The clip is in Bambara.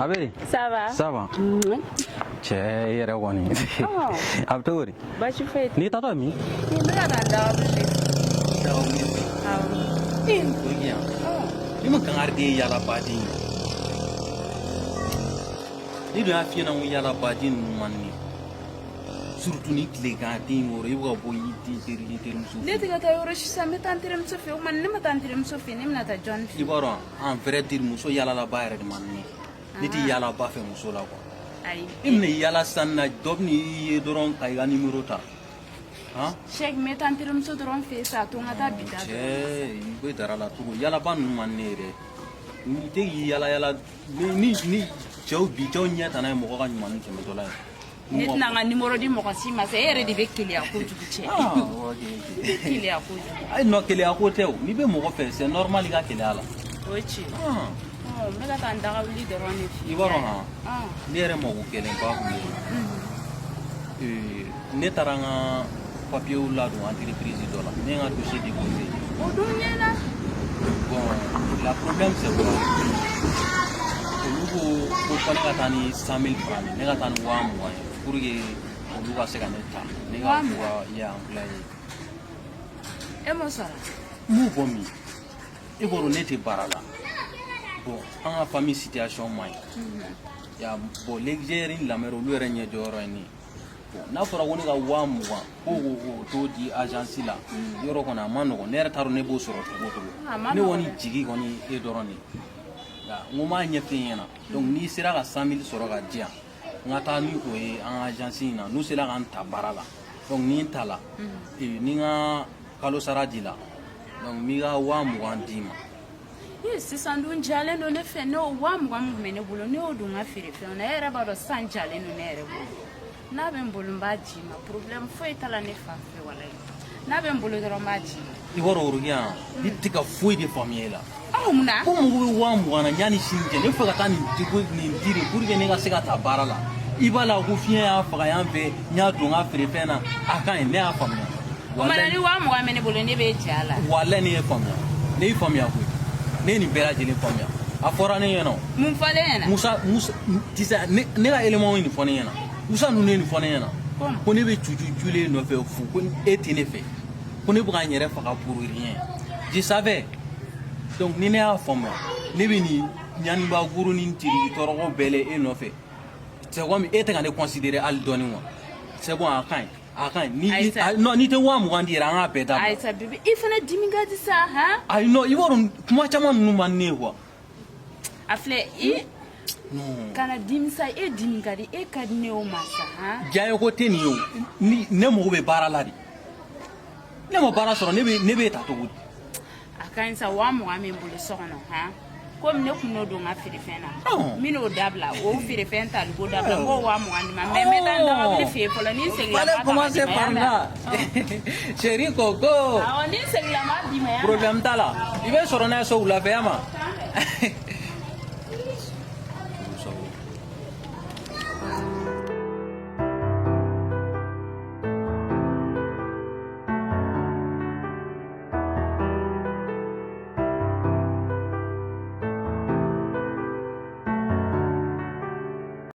A bɛ Ça va? Ça va. Cɛ, i yɛrɛ kɔni, a bɛ cogo di? Baasi foyi tɛ. N'i taatɔ ye min? N bɛ ka taa dagawuli. Awɔ. Ni ma kangari den yaalabaden ye, ni dun y'a f'i ɲɛna ko yaalabaden ninnu man di ne ye, surtout ni tilegan den wɔɔrɔ i bɛ ka bɔ i den teri i terimuso Ne tɛ ka taa yɔrɔ si sisan, n bɛ taa n terimuso fɛ yen. O tuma ni ne ma taa n terimuso fɛ yen, ne bɛna taa jɔnni fɛ I yen? b'a dɔn, en vrai dire, muso yaalalaba yɛrɛ de man di ne ye. Ne tɛ yaalaba fɛ muso la quoi. Ayi. I bɛna yaala sisan na, dɔ bɛ n'i ye dɔrɔn ka i ka numéro ta han. Cheikh, n bɛ taa n terimuso dɔrɔn fɛ yen sa, a to n ka taa bi ta Cɛ, dɔrɔn. i bɛ dara la cogo, yaalaba ninnu man di ne ye dɛ. N'i tɛ k'i yala yala ni cɛw bi, cɛw ɲɛ tana ye mɔgɔ ka ɲuman tɛmɛtɔla ye. Ne tɛna n ka numéro di mɔgɔ si ma sa, e yɛrɛ de bɛ keleya kojugu, cɛ. Ah, ok. I bɛ keleya kojugu. Ayi non, keleya ko tɛ o. N'i bɛ mɔgɔ fɛ, c'est normal i ka keleya la. O ye tiɲɛ. Ah, Ɔ, n bɛ ka taa n dagawuli dɔrɔn de f'i I b'a dɔn han, Ah. ne yɛrɛ mago gɛlɛnba tun bɛ yen. Ne taara n ka papiyew ladon entreprise dɔ la, ne ye n ka dossier déposé. O dun ɲɛna. Bon, la problème, c'est quoi? Olu ko ko fɔ ne ka taa ni 100 000 francs ye, ne ka taa ni 20 000 ye pour que olu ka se ka ne ta, ne ka Waa k'u ka ye employé. E m'o sɔrɔ? N b'u bɔ min? E b'a dɔn ne tɛ baara la. Bon, an ka famille situation man ɲi ya. Bon, l'extérieur ni lamɛn, olu yɛrɛ ɲɛ jɔyɔrɔ ye ne ye. Bon, n'a fɔra ko ne ka 20 000 ko k'o t'o di agence la, yɔrɔ kɔni a ma nɔgɔn. Ne yɛrɛ t'a dɔn ne b'o sɔrɔ cogo o cogo. A ma Ne nɔgɔn kɔni dɛ. Jigi kɔni e dɔrɔn de ye. Nka n ko n b'a ɲɛf'i ɲɛna. Donc n'i sera ka 100 000 sɔrɔ ka di yan, n ka taa ni o ye an ka agence in na, n'u sera ka n ta baara la. Donc ni n ta la, ni n ka kalo sara di la, donc n b'i ka 20 000 d'i ma. Ee, sisan dun jalen don ne fɛ. Ne o 20 000 min tun bɛ ne bolo, ne y'o don n ka feerefɛnw na. E yɛrɛ b'a dɔn sisan jalen don ne yɛrɛ bolo. N'a bɛ n bolo, n b'a d'i ma. Problème foyi t'a la ne fan fɛ, walayi. N'a bɛ n bolo dɔrɔn, n b'a d'i ma. I b'a dɔn, Orokiya, ne tɛ ka foyi de faamuya e la. Aw, mun na? Ko mɔgɔ bɛ 20 000 na yanni sini cɛ, ne fɛ ka taa nin di ko nin di de pour que ne ka se ka taa baara la. I b'a la ko fiɲɛ y'a faga yan fɛ, n y'a don n ka feerefɛn na, a ka ɲi, ne y'a faamuya. O mana ni 20 000 bɛ ne bolo, ne b'e ja la. Walayi, ne ye faamuya, ne y'i faamuya koyi. Ne ye nin bɛɛ lajɛlen faamuya, a fɔra ne ɲɛna o. Mun fɔlen ɲɛna? Musa, Musa, tu sais, ne ka élément ye nin fɔ ne ɲɛna. Musa ninnu ye nin fɔ ne ɲɛna. Comme? Ko ne bɛ cucu julen nɔfɛ fu, ko e tɛ ne fɛ, ko ne bɛ ka n yɛrɛ faga pour rien. Je savais. Donc ni ne y'a faamuya, ne bɛ nin ɲaniba guru ni tiriki tɔrɔkɔ bɛɛ lɛ e nɔfɛ, c'est comme e tɛ ka ne considérer hali dɔɔni quoi. C'est bon, a ka ɲi, a ka ɲi ni Ayisa. Non, n'i tɛ 20 000 di yɛrɛ, an k'a bɛɛ dabila. Ayisa bébé, i fana dimi ka di sa han. Ayi non, i b'a dɔn, kuma caman ninnu man di ne ye quoi. A filɛ i Non. kana dimi sa, e dimi ka di, e ka di ne o ma sa han. Diyaye ko tɛ nin ye o. Ni ne mago bɛ baara la de, ne ma baara sɔrɔ, ne bɛ ta cogo di? A ka ɲi sa, 20 000 min bolo so kɔnɔ han, komi ne kun n'o don n ka feerefɛn na, Ɔn. n bɛn'o dabila, o feerefɛn tali ko dabila, n b'o 20 000 di ma, mais n bɛ taa n dagabili fɛ yen fɔlɔ. Ni n seginna, n Fallait b'a ta ka commencer d'i ma par yan. là, chérie Coco. Awɔ, ni n seginna, n b'a d'i ma yan. Problème t'a la, i bɛ sɔrɔ n'a ye so wulafɛ ya ma.